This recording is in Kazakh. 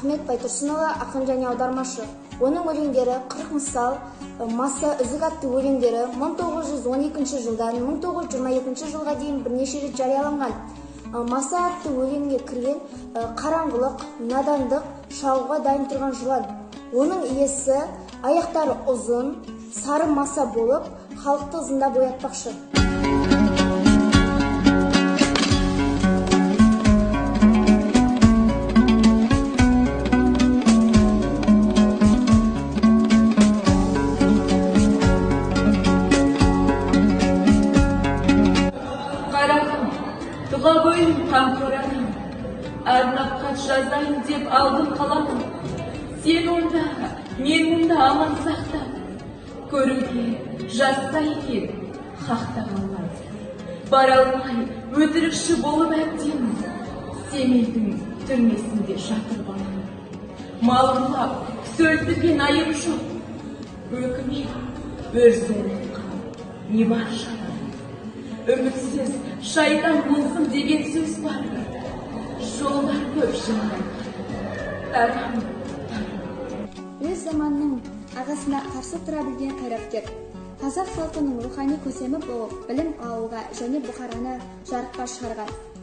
Ахмет Байтұрсынұлы ақын және аудармашы. Оның өлеңдері 40 мысал, Маса үзік атты өлеңдері 1912 жылдан 1922 жылға дейін бірнеше рет жарияланған. Маса атты өлеңіне кірген қараңғылық, надандық, шағуға дайын тұрған жылан. Оның иесі аяқтары ұзын, сары маса болып, халықты ызыңдап оятпақшы. Қарағым, тұла бойым қамқор анам, арнап хат жазайын деп алдым қаламым. Сен онда, мен мұнда аман сақта. Көруге жазса екен хақ тағала. Бара алмай өтірікші болып әбден, Семейдің түрмесінде жатыр балам. Мал ұрлап, кісі өлтірген айып жоқ. Өкімет өр зорлыққа не бар шара. Үмітсіз шайтан болсын деген сөз бар. Жолдар көп жаман. Тарам, тарам. Өз заманының ағасына қарсы тұра білген қайраткер. Қазақ халқының рухани көсемі болып, білім алуға және бұқараны жарыққа шығарған.